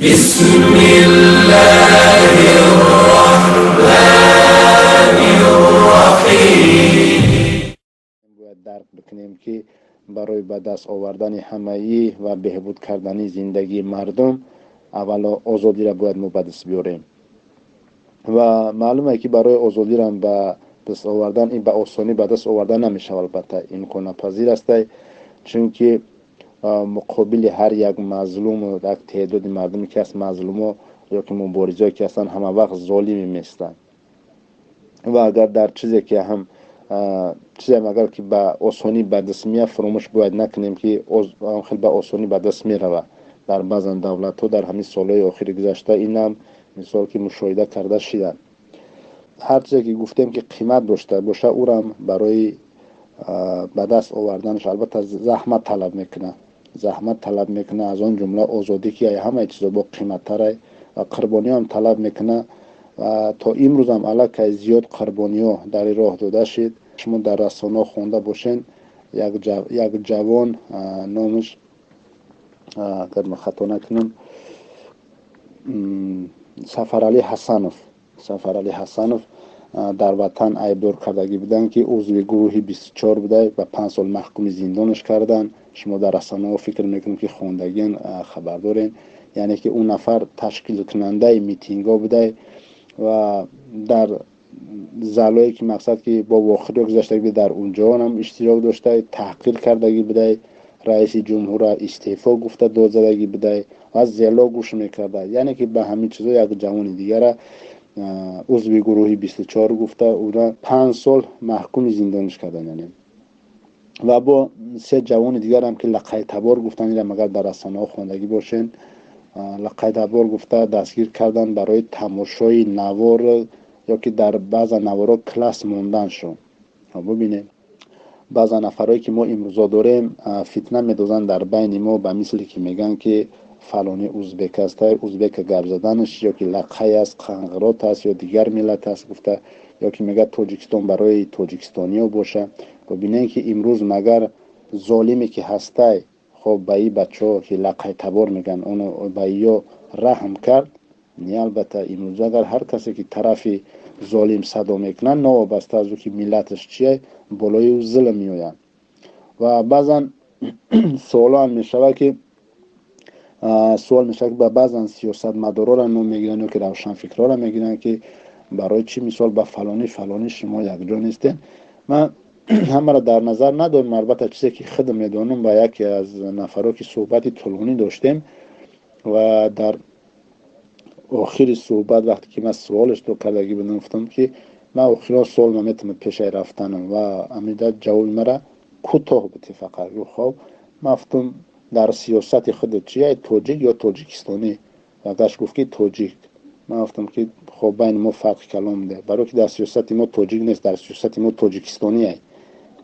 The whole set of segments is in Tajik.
بسم الله الرحمن الرحیم. Бояд дарк бикунем, ки барои ба даст овардани ҳамаӣ ва беҳбуд кардани зиндагии мардум аввало озодиро бояд мо ба даст биёрем. Ва маълуме, ки барои озодиро ба даст овардан, ин ба осонӣ ба даст овардан намешавад, албатта, имконнапазир астай, чунки муқобили ҳар як мазлуму як теъдоди мардуме ки аст, мазлумо ё ки муборизое ки ҳастанд, ҳама вақт золиме местанд. Ва агар дар чизе ки ҳам чизем, агар ки ба осонӣ ба даст меяд, фуромӯш бояд накунем, ки хел ба осонӣ ба даст меравад. Дар баъзан давлатҳо дар ҳамин солҳои охири гузашта инам мисол ки мушоҳида карда шиданд. Ҳар чизе ки гуфтем, ки қимат дошта боша, ӯрам барои ба даст оварданаш албатта заҳмат талаб мекунад, заҳмат талаб мекунад, аз он ҷумла озодӣ, ки ҳамаи чизо бо қиматтарай ва қурбониҳоам талаб мекунад. Ва то имрӯзам аллакай зиёд қурбониҳо дар ин роҳ дода шид. Шумо дар расонаҳо хонда бошен, як ҷавон, номаш, агар ман хато накунам, Сафаралӣ Ҳасанов, Сафаралӣ Ҳасанов, дар ватан айбдор кардагӣ буданд, ки узви гурӯҳи 24 буда, ба 5 сол маҳкуми зиндонаш карданд. Шумо дар расонаҳо, фикр мекунем, ки хондагиан, хабар дорем. Яъне ки ӯ нафар ташкилкунандаи митингҳо буда ва дар залое ки мақсад ки бо вохӯриҳо гузаштагӣ буда, дар унҷоам иштирок дошта, таҳқир кардагӣ буда, раиси ҷумҳурра истеъфо гуфта дод задагӣ буда ва зело гӯш мекарда. Яъне ки ба ҳамин чизо як ҷавони дигара узви гурӯҳи 24 гуфта, ӯра 5 сол маҳкуми зиндониш кардан. Яъне ва бо се ҷавони дигарам, ки лақайтабор гуфтан, инам агар дар расонаҳо хондагӣ бошен, лақайтабор гуфта дастгир кардан барои тамошои навор ё ки дар баъза наворо класс монданшон. Бубинем, баъза нафарое ки мо имрӯзо дорем, фитна медозанд дар байни мо, ба мисле ки мегӯянд, ки фалони узбек аст, узбека гап заданаш ё ки лақай аст, қанғирот аст ё дигар миллат аст гуфта, ё ки мегӯяд, Тоҷикистон барои тоҷикистониё боша. Бубинем, ки имрӯз магар золиме ки ҳастай, хоб, ба и бачаҳо, ки лақайтабор мегӯянд, оно ба иё раҳм кард? Не, албатта. Имрӯз агар ҳар касе ки тарафи золим садо мекунад, новобаста аз ӯ ки миллаташ чие, болои ӯ зулм меояд. Ва баъзан суолам мешавад, ки суол мешавад, ки ба баъзан сиёсатмадороро ном мегиранд ё ки равшанфикрҳоро мегиранд, ки барои чӣ, мисол, ба фалони фалони шумо якҷо нестем. Ман ҳамаро дар назар надорам, албатта, чизе ки худам медонам, ба яке аз нафаро ки суҳбати тӯлонӣ доштем ва дар охири суҳбат, вақте ки ман суолаш то кардагӣ будам, гуфтам, ки ман охирон суол наметавонам пешаи рафтанам, ва амида ҷавоби мара кӯтоҳ буд фақат гуфт: «Хоб». Ман гуфтам: «Дар сиёсати худат чия, тоҷик ё тоҷикистонӣ?» Ва гашт гуфт, ки тоҷик. Ман гуфтам, ки хоб, байни мо фарқи калон буде, барое ки дар сиёсати мо тоҷик нест, дар сиёсати мо тоҷикистоние.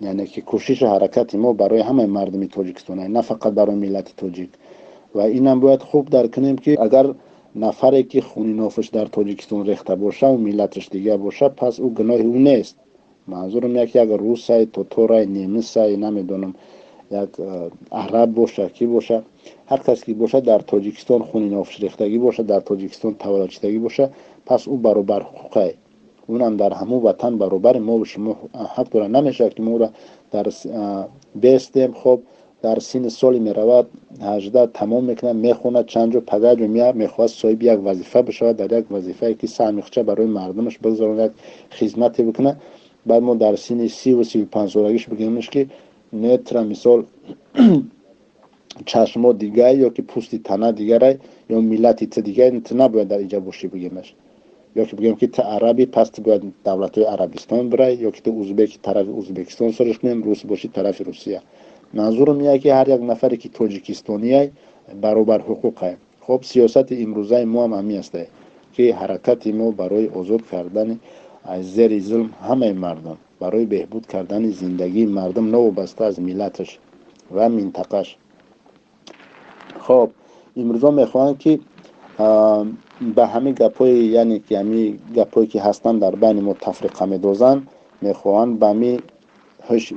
Яъне ки кӯшишу ҳаракати мо барои ҳамаи мардуми Тоҷикистон, на фақат барои миллати тоҷик. Ва инам бояд хуб дарк кунем, ки агар нафаре ки хуни нофаш дар Тоҷикистон рехта боша, миллаташ дигар боша, пас ӯ гуноҳи ӯ нест. Манзурам як русай, тоторай, немисай, намедонам, як араб боша, ки боша, ҳар кас ки боша, дар Тоҷикистон хуни нофаш рехтагӣ боша, дар Тоҷикистон таваллудшудагӣ боша, пас ӯ баробар ҳуқуқай, унам дар ҳамун ватан баробари мо шумо ҳақ дорад. Намешавад, ки мо ӯра дар бестем. Хоб, дар синни соли меравад, 18 тамом мекунад, мехонад, чанд ҷо пагаҷо меяд, мехоҳад соҳиби як вазифа бишавад, дар як вазифае ки саҳми худша барои мардумаш бигзорад, як хизмате бикунад. Баъд мо дар синни 30-у 35 солагиш бигӯемш, ки не, тра, мисол, чашмо дигар ё ки пӯсти тана дигарай ё миллати ту дигар, ту набояд дар инҷа бошӣ, бигӯемаш, ё ки бигӯем, ки ту арабӣ, пас ту бояд давлатҳои Арабистон бирай, ё ки ту узбеки, тарафи Узбекистон сориш кунем, рус бошӣ, тарафи Русия. Манзурам ие, ки ҳар як нафаре ки тоҷикистонияй, баробар ҳуқуқай. Хоб, сиёсати имрӯзаи мо ҳам ҳамин астае, ки ҳаракати мо барои озод кардани аз зери зулм ҳамаи мардум, барои беҳбуд кардани зиндагии мардум, новобаста аз миллаташ ва минтақаш. Хоб, имрӯзо мехоҳанд, ки ба ҳамин гапҳои, яъне ки ҳамин гапҳое ки ҳастанд, дар байни мо тафриқа медозанд, мехоҳанд ба ҳамин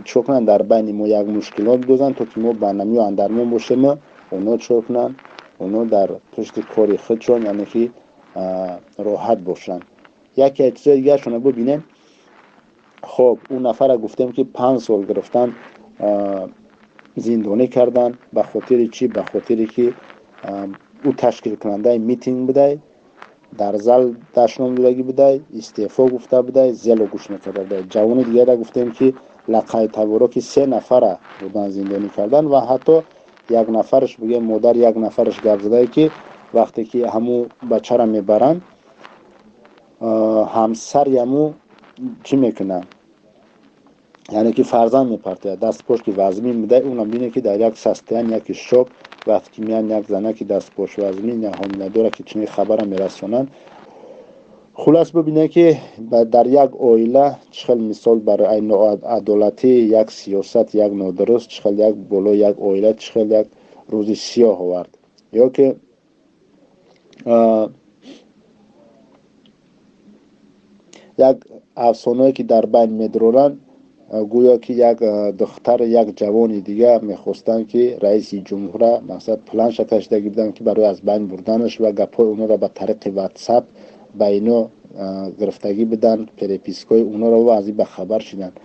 чико кунанд, дар байни мо як мушкилот бидозанд, то ки мо ба намиё андармон бошем. Оно чико кунанд? Оно дар пушти кори худшон, яъне ки роҳат бошанд. Яке аз чизои дигаршона бубинем. Хоб, ӯ нафара гуфтем, ки 5 сол гирифтан, зиндонӣ кардан. Ба хотири чӣ? Ба хотире ки ӯ ташкилкунандаи митинг будай, дар зал дашном додагӣ будай, истеъфо гуфта будай, зело гӯш мекарда будай. Ҷавони дигаре гуфтем, ки лақайтаворо, ки се нафара будан, зиндонӣ кардан ва ҳатто як нафараш, бигӯем, модар як нафараш гап задае, ки вақте ки ҳамун бачара мебаранд, ҳамсари ҳаму чӣ мекунад, яъне ки фарзанд мепартояд, дастпош ки вазмин будай. Унам бине, ки дар як состояние, яки шок, вақте ки меян, як занаки дастпош вазмин, як ҳомиладора, ки чунин хабара мерасонанд. Хулас, бубинед, ки дар як оила чӣ хел, мисол, барои ноадолатӣ, як сиёсат, як нодуруст, чӣ хел як болои як оила, чӣ хел як рӯзи сиёҳ овард. Ё ки як афсонае, ки дар байн медуроранд, гӯё ки як духтар, як ҷавони дига мехостанд, ки раиси ҷумҳура, мақсад, планша кашидагӣ буданд, ки барои аз байн бурданаш, ва гапҳои онҳоро ба тариқи Ватсап ба ино гирифтагӣ буданд, перепискаҳои онҳоро, ва аз ин ба хабар шиданд.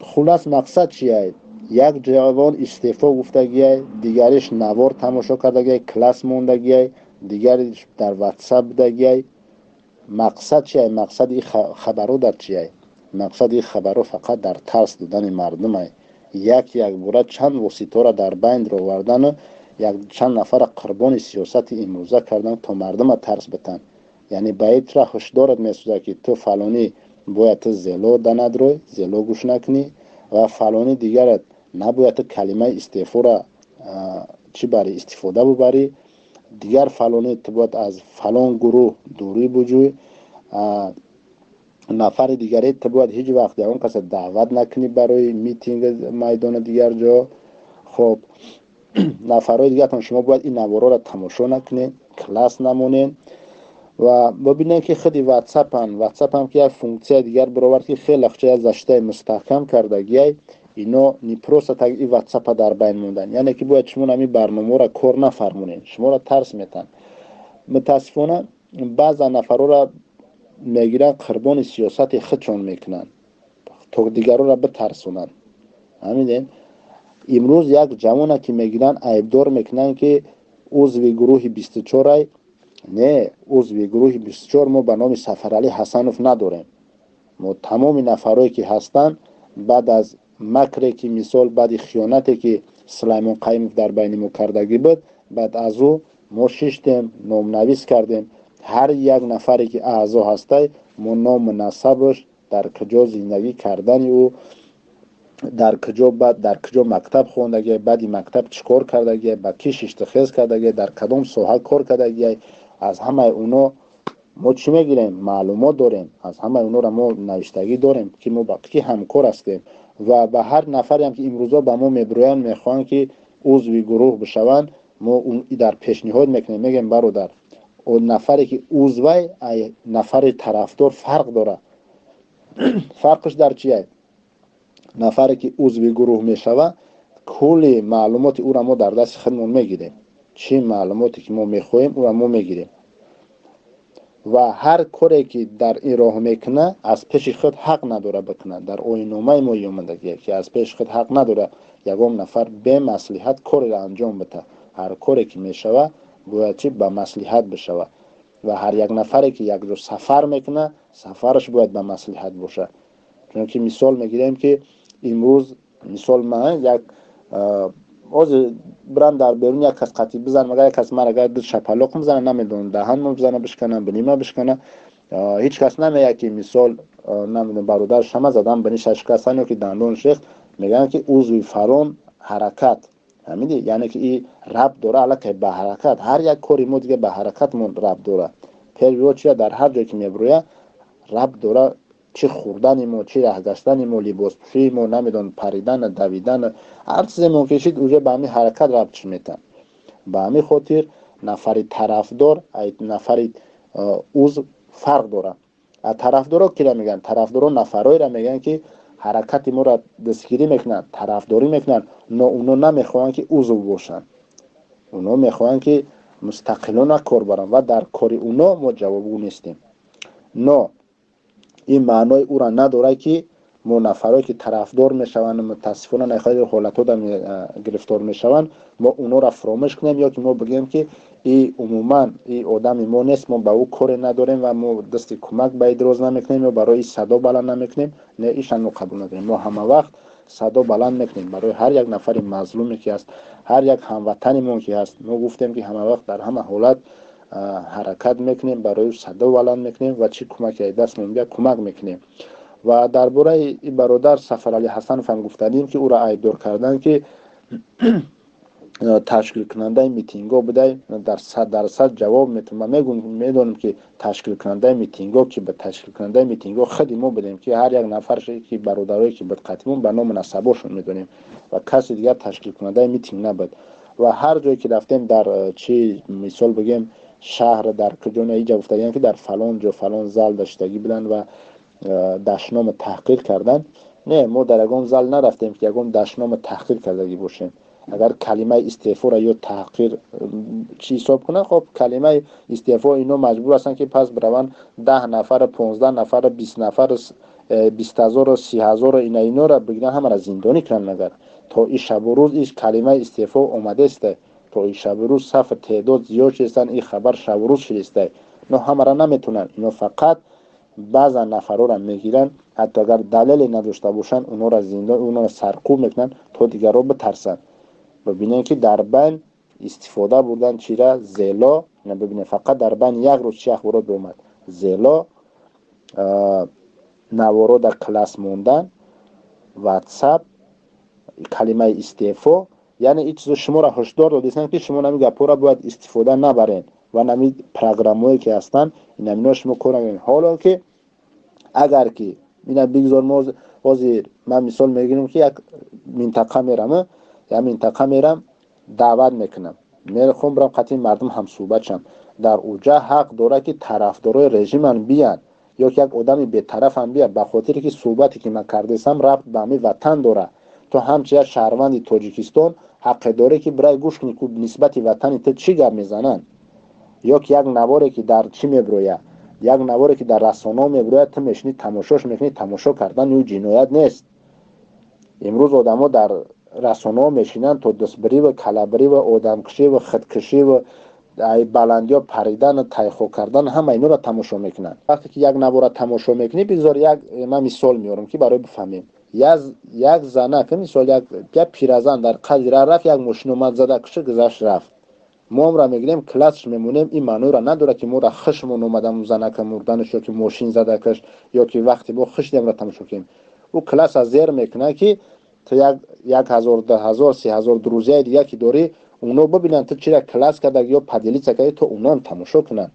Хулас, мақсад чия? Як ҷавон истеъфо гуфтагиай, дигариш навор тамошо кардагиай, класс мондагиай, дигариш дар Ватсап будагиай. Мақсад чиай? Мақсади хабаро дар чиай? Мақсади хабаро фақат дар тарс додани мардумай. Як якбора чанд воситаро дар байн ровардану як чанд нафара қурбони сиёсати имрӯза кардан, то мардума тарс битанд. Яъне ба итра ҳушдорат месӯзад, ки ту фалонӣ бояд ту зело данадрой, зело гӯш накунӣ, ва фалони дигарат набояд ту калимаи истеъфора чӣ барӣ, истифода бубарӣ, дигар фалонӣ ту бояд аз фалон гурӯҳ дурӣ буҷӯй, нафари дигаре ту бояд ҳеҷ вақт ягон каса даъват накунӣ барои митинг, майдони дигар ҷо. Хоб, нафарҳои дигаратон, шумо бояд ин наворҳоро тамошо накунед, класс намонед. Ва бибинед, ки худи Ватсапам, Ватсапам ки як функсияи дигар баровард, ки хеле хча защитаи мустаҳкам кардагиай. Ино не просто так и Ватсапа дар байн мондан, яъне ки бояд шумо ҳамин барномаҳоро кор нафармонед, шуморо тарс метаҳанд. Мутаассифона, баъзан нафарҳоро мегиранд, қурбони сиёсати худшон мекунанд, то дигаронро битарсонанд. Ҳамиден, имрӯз як ҷавона, ки мегиранд, айбдор мекунанд, ки узви гурӯҳи 24-ай. Не, узви гурӯҳи 24 мо ба номи Сафаралӣ Ҳасанов надорем. Мо тамоми нафарое, ки ҳастанд, баъд аз макре, ки, мисол, баъди хиёнате, ки Сулаймон Қайимов дар байни мо кардагӣ буд, баъд аз ӯ мо шиштем, номнавис кардем. Ҳар як нафаре, ки аъзо ҳастай, мо ному насабаш, дар куҷо зиндагӣ кардани ӯ, дар куҷо, баъд дар куҷо мактаб хондагиай, баъди мактаб чӣ кор кардагиай, ба кӣ шиштухез кардагиай, дар кадом соҳа кор кардагиай, аз ҳамаи оно мо чӣ мегирем? Маълумот дорем. Аз ҳамаи онора мо навиштагӣ дорем, ки мо ба кӣ ҳамкор ҳастем. Ва ба ҳар нафареам, ки имрӯзо ба мо мебироянд, мехоҳанд, ки узви гурӯҳ бишаванд, мо дар пешниҳод мекунем, мегӯем: бародар, нафаре, ки узвай, ай нафари тарафдор фарқ дорад. Фарқш дар чия? Нафаре, ки узви гурӯҳ мешавад, кулли маълумоти ӯро мо дар дасти худмон мегирем. Чӣ маълумоте, ки мо мехоҳем, ӯро мо мегирем, ва ҳар коре, ки дар ин роҳ мекунад, аз пеши худ ҳақ надорад бикунад. Дар оинномаи мо омадагие, ки аз пеши худ ҳақ надорад ягон нафар бемаслиҳат кореро анҷом бита. Ҳар коре, ки мешавад, бояд чи ба маслиҳат бишавад. Ва ҳар як нафаре, ки якҷо сафар мекунад, сафараш бояд ба маслиҳат бошад. Чунки мисол мегирем, ки имрӯз, мисол, ман як ҳозир бирам дар берун, як кас қатӣ бизанам, агар як кас ман агар ду шапалоқ бизана, намедонам, даҳанмо бизана, бишкана, бинима бишкана, ҳеҷ кас намеяд, ки, мисол, намедонам, бародар шама задан, биниша шикастан ё ки дандон шехт, мегӯянд, ки узви фалон ҳаракат. Ҳамиди, яъне ки и рабт дора аллакай ба ҳаракат. Ҳар як кори мо дига ба ҳаракатмон рабт дора. Первио чия, дар ҳар ҷое, ки мебирояд, рабт дора: чӣ хӯрдани мо, чӣ раҳгаштани мо, либоспӯшии мо, намедонам, паридан, давидан, ҳар чизе мумкин шид, уже ба ҳамин ҳаракат рабтш метаҳанд. Ба ҳамин хотир нафари тарафдор нафари узв фарқ дорад. Тарафдоро кира мегӯянд? Тарафдоро нафарҳоеро мегӯянд, ки ҳаракати моро дастгирӣ мекунанд, тарафдорӣ мекунанд, но оно намехоҳанд, ки узв бошанд. Оно мехоҳанд, ки мустақилона кор баранд ва дар кори оно мо ҷавобгӯ нестем. Но ин маънои ӯра надорад, ки мо нафарое, ки тарафдор мешаванд, мутаассифона нахоҳи ҳолатҳо гирифтор мешаванд, мо онҳоро фуромӯш кунем ё ки мо бигӯем, ки и умуман и одами мо нест, мо ба ӯ коре надорем ва мо дасти кӯмак ба и дроз намекунем ё барои садо баланд намекунем. Не, ишан мо қабул надорем. Мо ҳама вақт садо баланд мекунем барои ҳар як нафари мазлуме, ки ҳаст, ҳар як ҳамватанимон, ки ҳаст. Мо гуфтем, ки ҳама вақт дар ҳама ҳолат ҳаракат мекунем, барои садо баланд мекунем ва чӣ кӯмаке дастмон бияд, кӯмак мекунем. Ва дар бораи и бародар Сафаралӣ Ҳасанов ҳам гуфтанем, ки ӯро айбдор карданд, ки ташкилкунандаи митингҳо будай. Дар 100% ҷавоб метавонам. Ман мегӯм, медонам, ки ташкилкунандаи митингҳо ки буд. Ташкилкунандаи митингҳо худи мо будем, ки ҳар як нафар, ки бародарое, ки буд қатимон, ба ному насабошон медонем ва каси дигар ташкилкунандаи митинг набуд. Ва ҳар ҷое ки рафтем, дар чи мисол бигем, шаҳр дар куҷо, иҷа гуфтагиам, ки дар фалон ҷо, фалон зал доштагӣ буданд ва дашному таҳқир карданд. Не, мо дар ягон зал нарафтем, ки ягон дашному таҳқир кардагӣ бошем. Агар калимаи истеъфоро ё таҳқир чӣ ҳисоб кунанд, хоб, калимаи истеъфо, ино маҷбур ҳастанд, ки пас бираванд 10 нафар, 15 нафар, 20 нафар, 20 ҳазору 30 ҳазору ина инора бигиранд, ҳамаро зиндонӣ кунанд. Магар то и шабу рӯз иш калимаи истеъфо омадааст, то и шабу рӯз сафи теъдод зиёд шудастанд, ин хабар шабу рӯз шудааст. Ино ҳамаро наметавонанд, ино фақат баъзан нафарҳоро мегиранд, ҳатто агар далеле надошта бошанд, онҳоро зиндон, онҳоро саркӯб мекунанд, то дигарро битарсанд. Бибинем, ки дар байн истифода бурдан чира зело. Бибинем, фақат дар байни як рӯз чи ахборот биомад: зело наворо дар класс мондан, ватсап, калимаи истеъфо. Яъне ин чизо шуморо ҳушдор додистанд, ки шумо нами гапҳоро бояд истифода набарен ва нами программое, ки ҳастанд, инамино шумо кор накунед. Ҳоло ки агар ки ина бигзор, мо ҳозир ман мисол мегирем, ки як минтақа мерам, як минтақа мерам, даъват мекунам, мехом бирам қатъи мардум ҳамсӯҳбат шам. Дар уҷа ҳақ дорад, ки тарафдорои режиман биянд ё ки як одами бетарафам бияд, ба хотире ки суҳбате, ки ман кардесам, рабт ба ҳамин ватан дорад. То ҳамчун як шаҳрванди Тоҷикистон ҳаққе дорӣ, ки бирай гӯш кунӣ, ку нисбати ватани ту чӣ гап мезананд, ё ки як наворе, ки дар чӣ мебирояд, як наворе, ки дар расонаҳо мебирояд, ту мешинӣ, тамошош мекунӣ. Тамошо кардан ӯ ҷиноят нест. Имрӯз одамо дар расонаҳо мешинанд, то дастбириву калабриву одамкушиву худкушиву баландиё паридану тайхо кардан, ҳама инора тамошо мекунанд. Вақте ки як навора тамошо мекунӣ, бигзор як, ман мисол меорам, ки барои бифаҳмем, як занак, мисол, як пиразан дар қадри ра рафт, як мошин омад, зада куши, гузашт, рафт. Мо амра мегирем, классш мемонем. Ин маъноро надорад, ки моро хушмон омадам занака мурданаш ё ки мошин задакаш, ё ки вақте мо хушдемро тамошо кунем. Ӯ класса зер мекунад, ки ту як ҳазор, 2000, 3000 друзья и дига, ки дорӣ, оно бибинанд, ту чира класс карда ё поделиться карди, то оноам тамошо кунанд.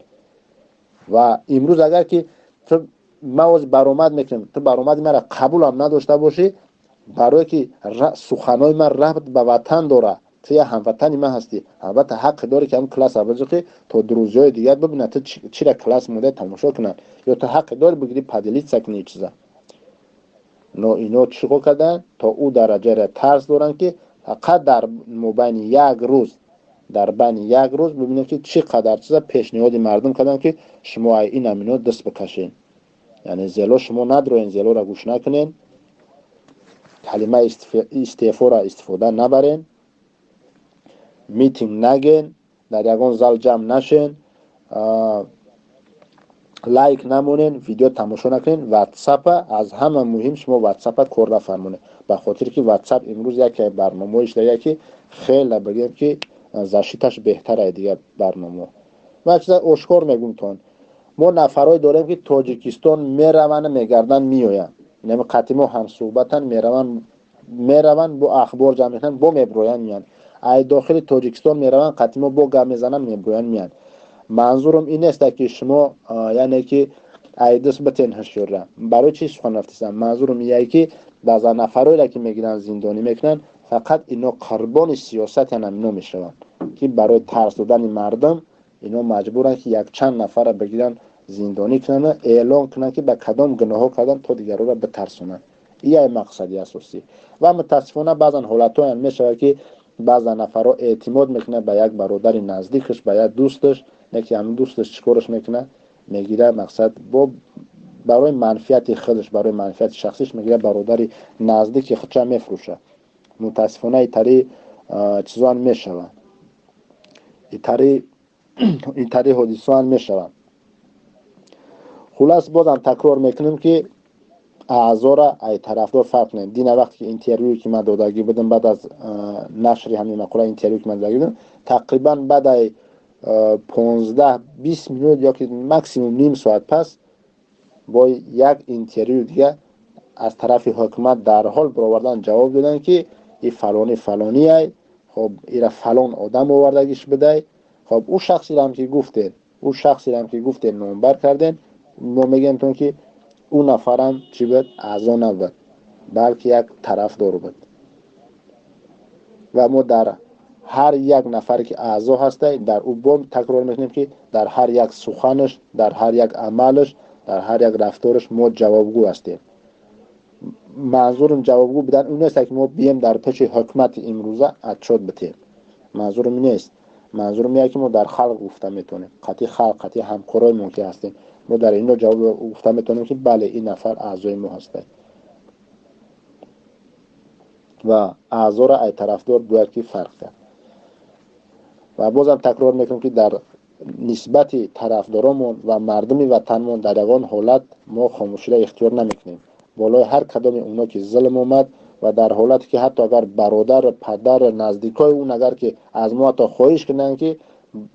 Ва имрӯз агар ки ту, ман ози баромад мекунем, ту баромади маро қабулам надошта бошӣ, барое ки суханои ман рабт ба ватан дорад, ту як ҳамватани ман ҳастӣ, албатта ҳаққе дорӣ, ки ҳамн класса биҷиқӣ, то друзья и дигар бибинанд, ту чира класс монда, тамошо кунанд, ё ту ҳаққе дорӣ бигирӣ, поделиться кунӣ чиза. Но ино чӣ кор карданд? То ӯ дараҷаро тарс доранд, ки фақат дар мобайни як рӯз, дар байни як рӯз бибинед, ки чӣ қадар чиза пешниҳоди мардум карданд, ки шумо ай ин амино даст бикашед. Яъне зело шумо надроен, зелоро гӯш накунед, калимаи истеъфоро истифода набарен, митинг наген, дар ягон зал ҷамъ нашен, лайк намонен, видео тамошо накунен. Ватсапа, аз ҳама муҳим, шумо ватсапа кор нафармонед, ба хотире ки ватсап имрӯз яке барномаҳое шуда, ки хеле бигем, ки защита ш беҳтар дигар барномаҳо. Ман чиза ошкор мегӯм: мо нафарое дорем, ки Тоҷикистон мераванд, мегарданд, меоянд, нами қатъи мо ҳамсӯҳбатанд, мераванд, бо ахбор ҷамъ мекунанд, бо меброянд, меянд, ай дохили Тоҷикистон мераванд, қатъи мо бо гап мезананд, меброянд, меянд. Манзурам ин нест, ки шумо, яъне ки айдис битен ҳушёра. Барои чӣ сухан рафтисам? Манзурам ие, ки баъзан нафароеро, ки мегиранд, зиндонӣ мекунанд, фақат ино қурбони сиёсат янам ино мешаванд, ки барои тарс додани мардум ино маҷбуранд, ки якчанд нафарро бигиранд, зиндонӣ кунанд, эълон кунанд, ки ба кадом гуноҳҳо карданд, то дигарҳоро битарсонанд. Ияй мақсади асосӣ. Ва мутаассифона баъзан ҳолатҳоям мешавад, ки Баъзан нафарҳо эътимод мекунад ба як бародари наздикаш, ба як дӯсташ, не ки ҳамин дӯсташ чӣ кораш мекунад? Мегирад, мақсад бо барои манфиати худаш, барои манфиати шахсиш мегирад, бародари наздики худша мефурӯшад. Мутаассифона, итари чизоам мешавад, итари ҳодисаам мешавад. Хулас, бозам такрор мекунем, ки аъзора ай тарафдор фарқ кунем. Дина вақте ки интервюе ки ман додагӣ будам, баъд аз нашри ҳамин мақола интервю ки ман додагӣ будам, тақрибан баъд ай 15-20 минут ёки максимум ним соат пас бо як интервю дига аз тарафи ҳукумат дарҳол баровардан, ҷавоб доданд, ки и фалони фалониай, хоб, ира фалон одам овардагиш будай. Хоб, ӯ шахсерам ки гуфтед, номбар кардем, мо мегӯем, ки ӯ нафарам чӣ буд? Аъзо набуд, балки як тарафдор буд. Ва мо дар ҳар як нафаре ки аъзо ҳастай, дар ӯ бо такрор мекунем, ки дар ҳар як суханаш, дар ҳар як амалаш, дар ҳар як рафтораш мо ҷавобгӯ ҳастем. Манзурам ҷавобгӯ будан он нест, ки мо бием дар пеши ҳукумати имрӯза отчёт битем. Манзурам нест. Манзурам ие, ки мо дар халқ гуфта метавонем, қатъи халқ, қатъи ҳамкороимон ки ҳастем, мо дар ино ҷавоб гуфта метавонем, ки бале, ин нафар аъзои мо ҳастад. Ва аъзоро ай тарафдор бояд ки фарқ кард. Ва бозам такрор мекунем, ки дар нисбати тарафдоромон ва мардуми ватанмон дар ягон ҳолат мо хомӯширо ихтиёр намекунем. Болои ҳар кадоми оно ки зулм омад ва дар ҳолате ки ҳатто агар бародар, падар, наздикои он агар ки аз мо ҳатто хоҳиш кунанд, ки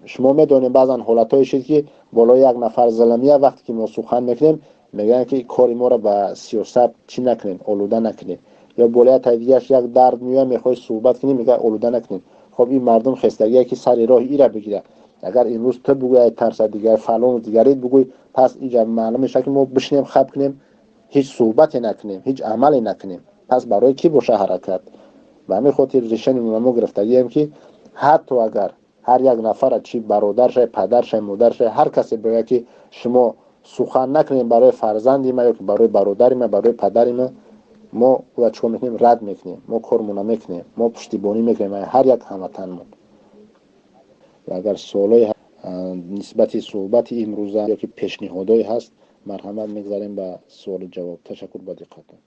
шумо медонед, баъзан ҳолатҳое шуд, ки болои як нафар зулмия, вақте ки мо сухан мекунем, мегӯянд, ки кори моро ба сиёсат чӣ накунед, олуда накунед. Ё болои тайдигаш як дард меояд, мехоҳӣ суҳбат кунӣ, мегӯяд, олуда накунед. Хоб, ин мардум хестагие, ки сари роҳи ира бигирад. Агар имрӯз ту бугӯй, тарса дигар фалону дигарит бугӯй, пас иҷа маълум мешавад, ки мо бишинем, хаб кунем, ҳеҷ суҳбате накунем, ҳеҷ амале накунем. Пас барои кӣ боша ҳаракат? Ба ҳамин хотир решение мо гирифтагием, ки ҳатто агар ҳар як нафара, чи бародаршай, падаршай, модаршай, ҳар касе бигӯяд, ки шумо сухан накунем барои фарзанди ма ё ки барои бародари ма, барои падари ма, мо ӯра чикор мекунем? Рад мекунем. Мо кормона мекунем, мо пуштибонӣ мекунем ҳар як ҳамватанмон. Ва агар суолое нисбати суҳбати имрӯза ё ки пешниҳодое ҳаст, марҳамат, мегзарем ба суолу ҷавоб. Ташаккур ба диққатон.